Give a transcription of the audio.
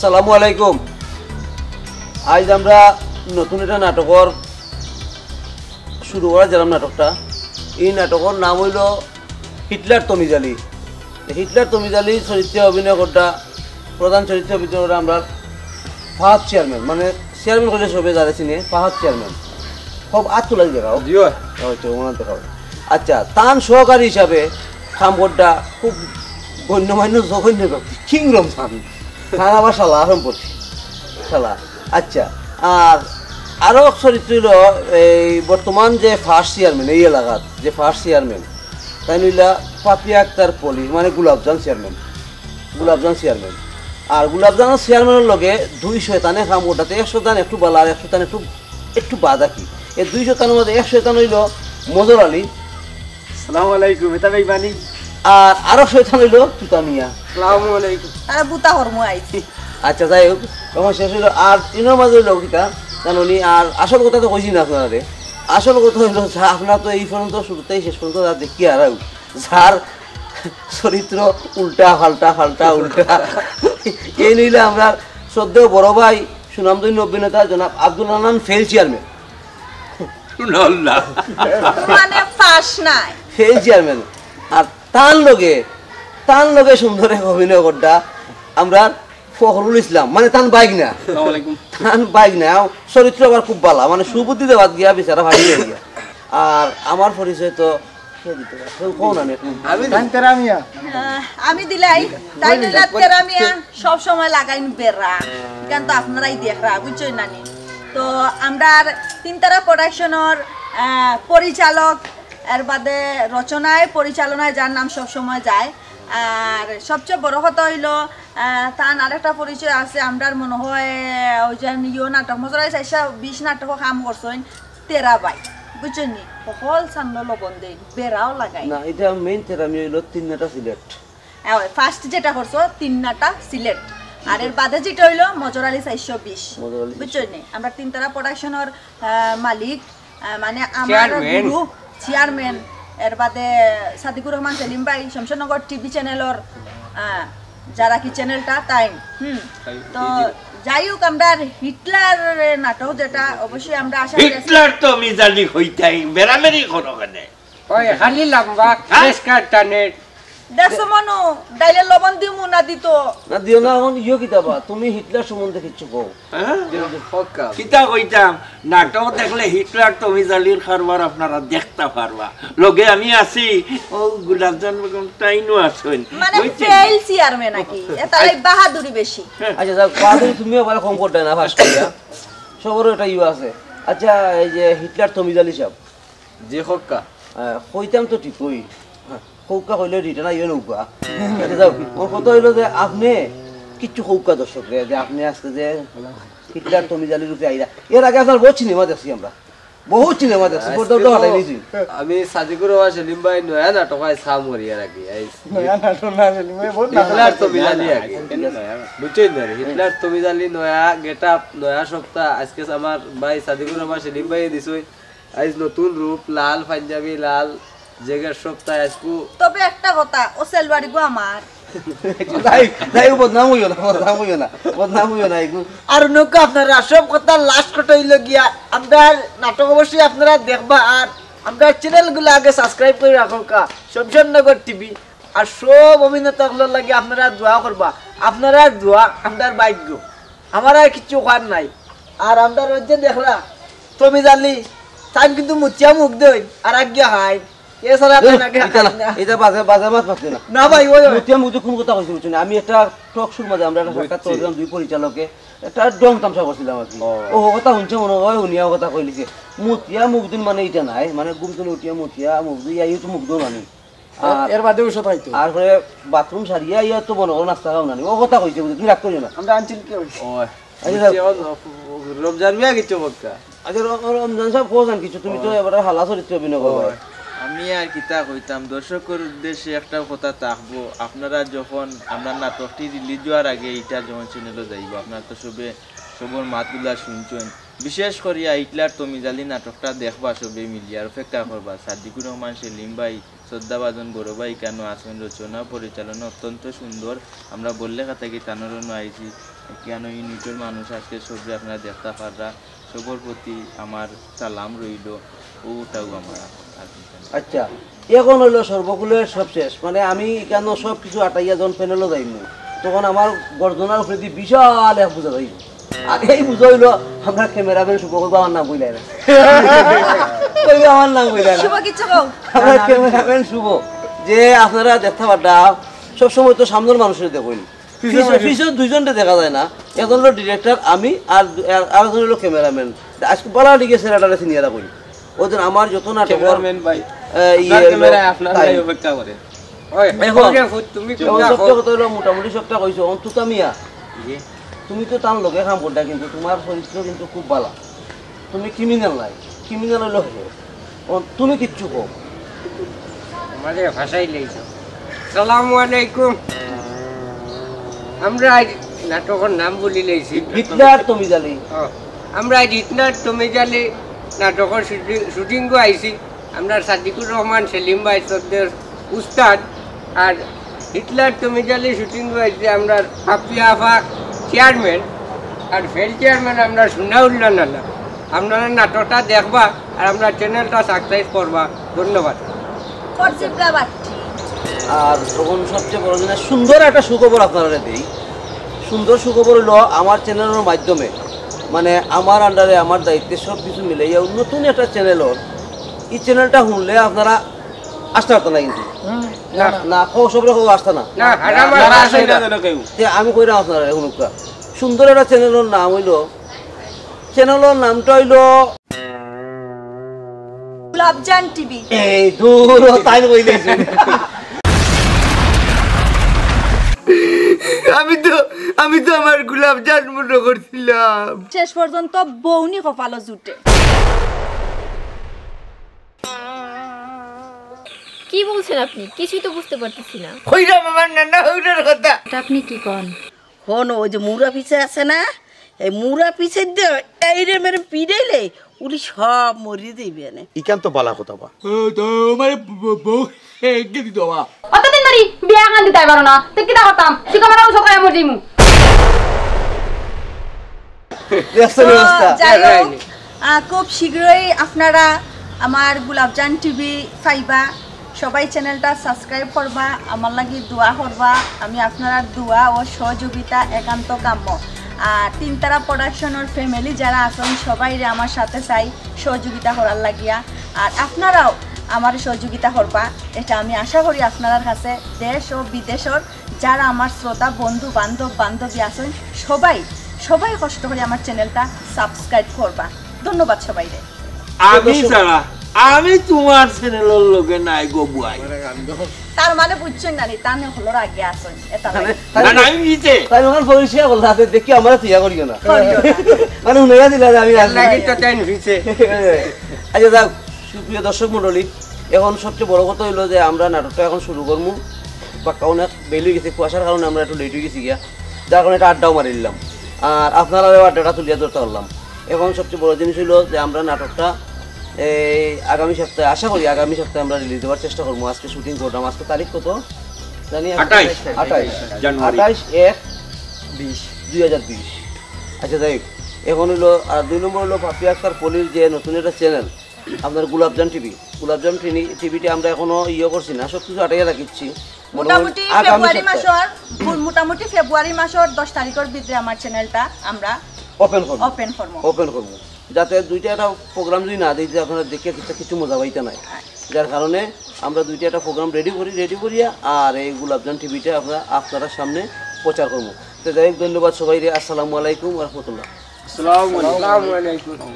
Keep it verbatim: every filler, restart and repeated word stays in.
আসসালামু আলাইকুম। আইজ আমরা নতুন একটা নাটকর শুরু করা যাইরাম নাটকটা। এই নাটকর নাম অইলো হিটলার তমিজ আলী। হিটলার তমিজ আলী চরিত্রে অভিনয় কররা, প্রধান চরিত্রে অভিনয় কররা আমরার ফাহাদ চেয়ারম্যান, মানে চেয়ারম্যান কইলে সবে যারে চিনে, ফাহাদ চেয়ারম্যান। খুব আত তুলাই দেখাও। জি অয়। হয়তো ওনার দেখাও। আচ্ছা, তান সহকারী হিসাবে কাম কররা খুব গণ্যমান্য জঘন্য ব্যক্তি, কিং রমজান। তান আবার শালা সম্পর্কে। শালা। আচ্ছা, আর আরো এক চরিত্র অইলো এই বর্তমান যে ফার্স্ট চেয়ারম্যান, এই এলাকার যে ফার্স্ট চেয়ারম্যান, তাইন অইলা পাপিয়া আক্তার পলি, মানে গোলাপজান চেয়ারম্যান, গোলাপজান চেয়ারম্যান। আর গোলাপজান চেয়ারম্যানর লগে দুই শয়তানে কাম কররা, তে এক শয়তান একটু বালা আর এক শয়তান একটু, একটু বাদ আর কি। এই দুই শয়তানর মাঝে এক শয়তান অইলো মজর আলী, আসসালামু আলাইকুম, এটা বেইমানি। আর আরো শয়তান অইলো তুতা মিয়া। আসসালামু আলাইকুম। তারা বুতা হরমু আইছি। আচ্ছা, যাই হোক, তখন শেষ অইলো। আর ইনোর মাঝে অইলো কিতা জানো নি, আর আসল কথা তো কইছি না আপনারে। আসল কথা অইলো যে আপনারা তো এই পর্যন্ত, শুরু থাকি শেষ পর্যন্ত যা দেখিয়া হারাইও, যার চরিত্র উল্টা ফাল্টা, ফাল্টা উল্টা। এইন অইলা আমরার শ্রদ্ধেয় বড় ভাই, সুনামধন্য অভিনেতা জনাব আব্দুল হান্নান, ফেইল চেয়ারম্যান। শুনল্লা। মানে পাস নাই। Fail chairman. আর তান লগে, তান লগে সুন্দর এক অভিনয় কররা আমরার ফখরুল ইসলাম, মানে তান ভাইগ্না। আসসালামু আলাইকুম। তান ভাইগ্না, চরিত্র আবার খুব বালা, মানে সুবুদ্ধি দেওয়াত গিয়া বেচারা ফাঁসি অইয়া গিয়া। আর আমার পরিচয় তো কে দিতে পারে? কেউ কও না নি এখন। তাইন তেরা মিয়া। আহ, আমি দিলাই, তাইন অইলা তেরা মিয়া, সব সময় লাগাইন বেড়া। কেন তো আপনারাই দেখরা, বুঝছইন না নি? তো আমরার তিনতারা প্রোডাকশনর আহ, পরিচালক, এর বাদে রচনায়, পরিচালনায় যার নাম সব সময় যায়। আর সবচেয়ে বড় কথা অইলো, আহ, তান আরেকটা পরিচয় আছে, আমরার মনে হয় ওই যে ইয়ো নাটক, মজর আলী চাইরশো বিশ নাটকো কাম করছইন, তেরা ভাই, বুঝছইন নি? হকল চান্দো লবণ দেইন, বেড়াও লাগাইন। না, এটা মেইন তেরা মিয়া অইলো তিন নাটা সিলেট। ফার্স্ট যেটা করছো তিন নাটা সিলেট, আর এর বাদে যেটা অইলো মজর আলী চাইরশো বিশ, মজর আলী বুঝছইন নি? আমরা তিনতারা প্রোডাকশনর আহ, মালিক, আহ, মানে আমার চেয়ারম্যান। গুরু, চেয়ারম্যান, এর বাদে সাদিকুর রহমান সেলিম ভাই, শমশেরনগর টিভি চ্যানেলর, আহ, যারা কি চ্যানেলটা তাইন, হুম। তো যাই হোক, আমরা হিটলার নাটক যেটা অবশ্যই আমরা আশা করি আছি- হিটলার তমিজ আলী কইতায়, বেড়াবেড়ি করো কেনে? ওই খালি লম্বা, হ্যাঁ? শেষ কাটটা নেট। দেখছো মনু, ডাইলে লবণ দিমু না দিত? না দিও না, এখন ইয়ো কিতা বা, তুমি হিটলার সম্বন্ধে কিচ্ছু কও। হ্যাঁ? কিতা কইতাম, নাটক দেখলে হিটলার তমিজ আলীর কারবার আপনারা দেখতা পারবা। লগে আমি আছি, ও গোলাপজান বেগম তাইনও আছইন। মানে বুঝছেন? ফেইল চেয়ারম্যান নাকি? এটা এই বাহাদুরি বেশি। আচ্ছা, যাক, বাহাদুরি তুমিও আবার কম করতে না, ফাঁস করিয়া। সবরও এটা ইয়ে আছে। আচ্ছা, এই যে হিটলার তমিজ আলী সাহেব, জি, কউক্কা। আহ, কইতাম তো ঠিকই, কউক্কা কইলে রিটার্ন আইও নৌকা। আচ্ছা, যাও, ওর কথা অইলো যে আপনে কিচ্ছু কউক্কা দর্শকরে, যে আপনে আজকে যে হিটলার তমিজ আলীর রূপে আইরা। এর আগে আপনার বহুত সিনেমা দেখছি আমরা, বহুত সিনেমা দেখছি, আজকে পর্দা উঠা তো হটাই নিয়েছি। আমি সাদিকুর রহমান সেলিম ভাই নয়া নাটক আইজ কাম করি আর কি। আইজ নয়া নাটক না, সেলিম ভাই, বহুত নাটক হিটলার আছে। তমিজ আলী আর কি। বুঝছইন না রে? হিটলার তমিজ আলী নয়া গেটআপ, নয়া সপ্তাহ। আজকে আমার ভাই সাদিকুর রহমান সেলিম ভাই দিছইন আইজ নতুন রূপ, লাল পাঞ্জাবি, লাল জ্যাকেট সপ্তাহ আজকু। তবে একটা কথা, ও সেলওয়ারি গো আমার। যাই, যাই, বদনাম হইও না, বদনাম হইও না, বদনাম হইও না, এগু। আর নৌকা আপনারা সব কথা লাস্ট কথা অইলো গিয়া, আমরার নাটক অবশ্যই আপনারা দেখবা, আর আমরার চ্যানেলগুলা আগে সাবস্ক্রাইব করি রাখউক্কা, শমশেরনগর টিভি। আর সব অভিনেতা অকলর লাগি আপনারা দোয়া করবা, আপনারার দোয়া আমরার ভাগ্য, আমার আর কিচ্ছু কওয়ার নাই। আর আমরার ওই যে দেখরা তমিজ আলী, তাইন কিন্তু মুতিয়া মুখ দেইন আর আজ্ঞা খাইন, এছাড়া তাইন আগে এটা না, এটা বাজে, বাজে মাত মাতলে না। না ভাই, ওই, ওই। মুতিয়া মুখ দিয়ে কোন কথা কইছি বুঝছো নি? আমি একটা টক শোর মাঝে আমরা একটা সাক্ষাৎ করছিলাম দুই পরিচালকে, একটা ঢং তামশা করছিলাম আর কি। ও ও কথা শুনছে মনে হয়, হুনিয়া কথা কইলিছে। মুতিয়া মুখ দিন মানে এটা নাই, মানে ঘুম থেকে উঠিয়া মুতিয়া মুখ দিয়ে আইও তো মুখ দিও নানি। আর এর বাদে ঔষধ খাইতো। আর পরে বাথরুম সারিয়া আইয়া তো মনে করো নাস্তা খাও নানি। ও কথা কইছে বুঝছো, তুমি রাগ করিও না। আমরা আনছিল কি হইছে? ও, আচ্ছা, যাও। বুঝছি, ও, রমজান মিয়া কিচ্ছু বলতা। আচ্ছা, র-, র-, রমজান সাহেব, কও জান কিছু, তুমি তো এবার হালা চরিত্র অভিনয় করো। আমি আর কিতা কইতাম, দর্শকর উদ্দেশ্যে একটা কথা থাকবো, আপনারা যখন আমরা নাটকটি রিলিজ হওয়ার আগে এটা যখন চ্যানেলও যাইবো, আপনারা তো সবে সবর মাতগুলা শুনছেন, বিশেষ করিয়া হিটলার তমিজ আলী নাটকটা দেখবা, সবে মিলিয়া অপেক্ষা করবা। সাদিকুর রহমান সেলিম ভাই, শ্রদ্ধাভাজন বড় ভাই কেন আছেন, রচনা পরিচালনা অত্যন্ত সুন্দর। আমরা বললেখা থাকি তানরও আইছি, কেন ইউনিটের মানুষ আজকে সবরে আপনারা দেখতা পাররা, সবর প্রতি আমার সালাম রইল। ওটাও আমার আর কিছু না। আচ্ছা, এখন হইলো সর্বকুলের সব শেষ, মানে আমি এখানো সব কিছু আটাইয়া যখন প্যানেলও যাইমু, তখন আমার গর্দনার উপরেদি বিশাল এক বুঝা যাইব। আর এই বুঝা হইলো আমরা ক্যামেরাম্যান শুভ, কইবা আমার নাম কইলাই না। কইবা আমার নাম কইলাই না। শুভ কিচ্ছু কও। আমরা ক্যামেরাম্যান শুভ, যে আপনারা দেখতা পাররা, সবসময় তো সামনের মানুষের দেখইন, পিছনে পিছনে দুইজনরে দেখা যায় না, একজন হলো ডিরেক্টর, আমি, আর দু-, আর, আর একজন হলো ক্যামেরাম্যান। আজকে বালা ঠিক আছে, এটা সিনিয়র করি। ওই দিন আমার যত নাটক ক্যামেরাম্যান ভাই, এ, ইয়ে আপনার হলো ক্যামেরায় আপনার তাই। ভাই অপেক্ষা করে। ওই, এখন ওই যে ফুট, তুমি এখন কোনটা সবচেয়ে হো? কথা হলো মোটামুটি সবটা কইছো, অন্তত মিয়া, জি। তুমি তো তার লগে কাম করতা, কিন্তু তোমার চরিত্র কিন্তু খুব বালা। তুমি ক্রিমিনাল নাই, ক্রিমিনাল হইলো হে। ও, তুমি কিচ্ছু কও। আমারে ভাষাই লইছো। সালামু আলাইকুম। আমরা আজ নাটকর নাম বলি লইছি। হিটলার তমিজ আলী। ও, আমরা আজ হিটলার তমিজ আলী নাটকর শুটি-, শুটিংও আইছি। আমরা সাদিকুর রহমান সেলিম ভাই শ্রদ্ধেয় উস্তাদ, আর হিটলার তমিজ আলী শুটিংও আইছে আমরা পাপিয়া আফা চেয়ারম্যান, আর ফেল চেয়ারম্যান আমরা সুনাউল্লাহ নানা। আপনারা নাটকটা দেখবা আর আমরা চ্যানেলটা সাবস্ক্রাইব করবা। ধন্যবাদ। ফরজিবরা বাট্টি। আর তখন সবচেয়ে বড় জিনিস, সুন্দর একটা সুখবর আপনারা দেই। সুন্দর সুখবর হইলো আমার চ্যানেলের মাধ্যমে, মানে আমার আন্ডারে, আমার দায়িত্বে সব কিছু মিলাইয়া নতুন একটা চ্যানেল ওর। এই চ্যানেলটা শুনলে আপনারা আসতে পারতো না কিন্তু। না, না। না, খবর সবরে খবর আসতে না। না, হারাম আর যারা আসে না। আসে না, যেন কেউ। তে আমি কইরাম আপনারা এখন একটা সুন্দর একটা চ্যানেলের নাম হইলো, চ্যানেলের নামটা হইলো গোলাপজান টিভি। এই দূর, ও তাই বই দিয়েছে। আমি তো, আমি তো আমার গোলাপজান মনে করছিলাম। শেষ পর্যন্ত বউনি কপালো জুটে। কি বলছেন আপনি? কিছুই তো বুঝতে পারতেছি না। কইরাম আমার নানা হউরর কথা। এটা আপনি কি কন? হন, ওই যে মুরা পিছে আছে না, এই মুরা পিছে দিয়ে এইরে মেরে পিড়াইলে উনি সব মরিয়া যাইবে এনে। ইখান তো বালা কথা বা। ও, তো মানে ব-, ব-, বউ এগিয়ে দিত বা। অতদিন ধরি বিয়া খান দিতে পারো না, তো কিতা করতাম? শিখা মারা উসো কয়া মরি যাইমু। দেখছেন তো অবস্থা? যাই হোক, আহ, খুব শীঘ্রই আপনারা আমার গোলাপজান টিভি পাইবা। সবাই চ্যানেলটা সাবস্ক্রাইব করবা, আমার লাগি দোয়া করবা। আমি আপনারার দোয়া ও সহযোগিতা একান্ত কাম্য। আর তিনতারা প্রোডাকশনের ফ্যামিলি যারা আছেন, সবাইরে আমার সাথে চাই, সহযোগিতা করার লাগিয়া। আর আপনারাও আমার সহযোগিতা করবা, এটা আমি আশা করি আপনারার কাছে। দেশ ও বিদেশের যারা আমার শ্রোতা, বন্ধু, বান্ধব, বান্ধবী আছেন, সবাই, সবাই কষ্ট করে আমার চ্যানেলটা সাবস্ক্রাইব করবা। ধন্যবাদ সবাইরে। আমি ছাড়া, আমি তোমার চ্যানেলের লগে নাই গো বুয়াই। তার মানে বুঝছেন না নি, তানে হলোর আগে আছেন, এটা লাগে। না, না, আমি নিচে। তাই ওখানে পরিষ্কার করলা, আছে, দেখি আমরা তো ইয়া করিও না। করিও না। মানে, উনি দিলা যে আমি এর আছি। লাগি তো তাই নিচে। আচ্ছা, যাক, সুপ্রিয় দর্শক মণ্ডলী, এখন সবচেয়ে বড় কথা হইলো যে আমরা নাটকটা এখন শুরু করমু। পাক্কা অনেক বেল হয়ে গেছে, কুয়াশার কারণে আমরা একটু লেট হয়ে গেছি গিয়া, যার কারণে একটা আড্ডাও মারি নিলাম, আর আপনারাও আড্ডাটা তুলিয়া ধরতে পারলাম। এখন সবচেয়ে বড় জিনিস হইলো যে আমরা নাটকটা এই আগামী সপ্তাহে, আশা করি আগামী সপ্তাহে আমরা রিলিজ দেওয়ার চেষ্টা করবো। আজকে শুটিং করলাম, আজকে তারিখ কত জানি? আঠাইশ। আঠাইশ। জানুয়ারি। আঠাইশ এক বিশ। দুই হাজার বিশ। আচ্ছা, যাই হোক, এখন হইলো, আর দুই নম্বর হইলো পাপিয়া আক্তার পলির যে নতুন একটা চ্যানেল, আপনার গোলাপজাম টিভি। গোলাপজাম টিভি, টিভিটা আমরা এখনো ইয়ে করছি না, সব কিছু আটাইয়া রাখিচ্ছি। মোটামুটি আগামী ফেব্রুয়ারি সপ্তাহে। মাসের, মোটামুটি ফেব্রুয়ারি মাসের দশ তারিখের ভিতরে আমার চ্যানেলটা আমরা ওপেন করবো। ওপেন করবো। ওপেন করবো। যাতে দুইটা একটা প্রোগ্রাম যদি না দিই, যে আপনারা দেখে কিছু, কিছু মজা পাইতে নাই। যার কারণে আমরা দুইটা একটা প্রোগ্রাম রেডি করি, রেডি করিয়া আর এই গোলাপজাম টিভিটা আমরা আপনারা সামনে প্রচার করবো। তো যাই হোক, ধন্যবাদ সবাইরে। আসসালামু আলাইকুম ওয়া রাহমাতুল্লাহ। আসসালামু আলাইকুম।